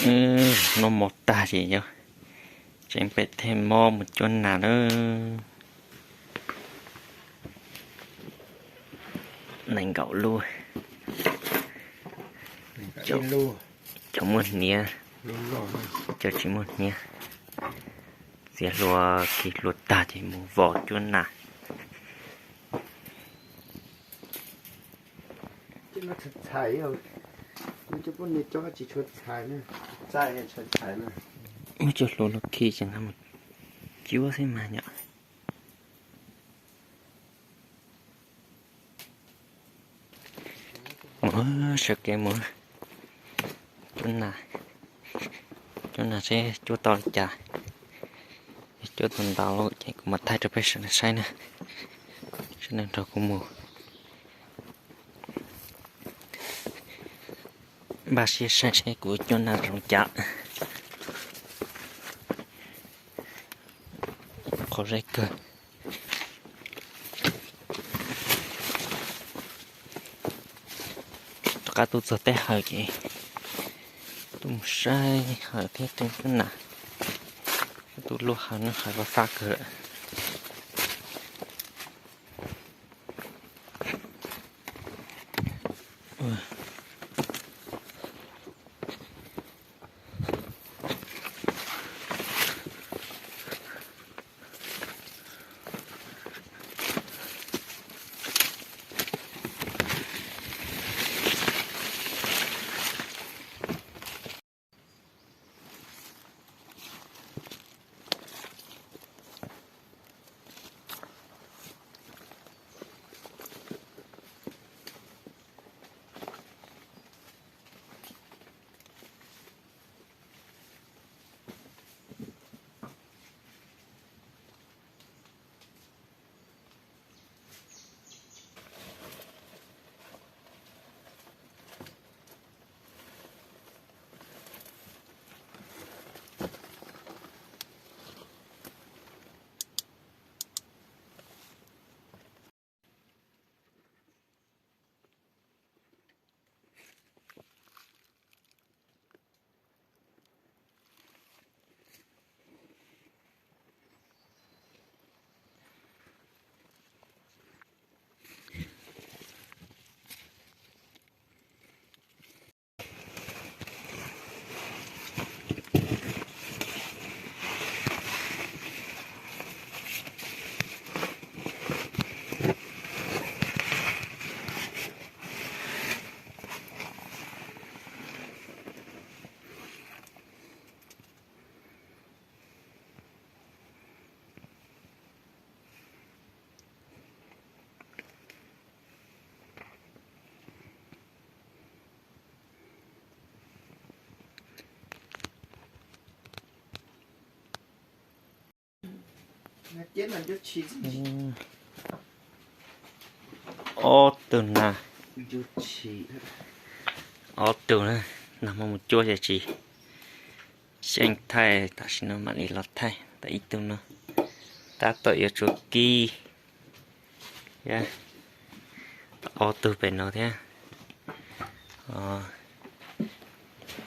Noj mov tag ces yog tseem pem thiaj mob mus cuab nas lawm. Nees nkaum lub, cov muaj hniav, cov tsis muaj hniav. Txiav hlua khi hlua tag ces mus vos cuab nas. Muab cov hlua los khi ces nqa mus cuab xwb mas yom. Mus, sawv kev mus cuab nas, cuab nas seb cuab tau li cas. Cuab tau ntau lawm ces kuv mam thaij rau peb sawv daws saib na. Sawv daws nrog kuv mus npaj siab saib seb kuv cuab nas zoo cas. Qhov zeb kawg. Rov qab tuaj txog teb hawm ces tuaj mus saib hawm thiab tuaj cuab nas. Tuaj luaj hawm no hawm fab fab kawg lawm. Ob tug na, ob tug na, nag hmo mus cuab ces tsis xyeej thaij, tam sim no mam li los thaij tau ib tug no. Tab tom yuav tsum kib thiab. Ob tug pem no thiab.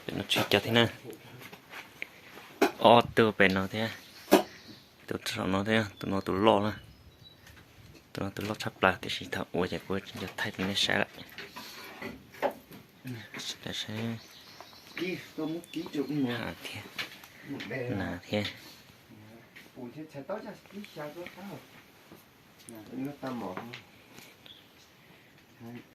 Pem no tsib cov thiab na. Ob tug pem no thiab. Tus saum no thiab, tus no tus loj na. Tus no tus loj tshaj plaws tiam sis thaum ua ces kuv tsis nco thaij rau nej saib lawm. Thiab, nas thiab.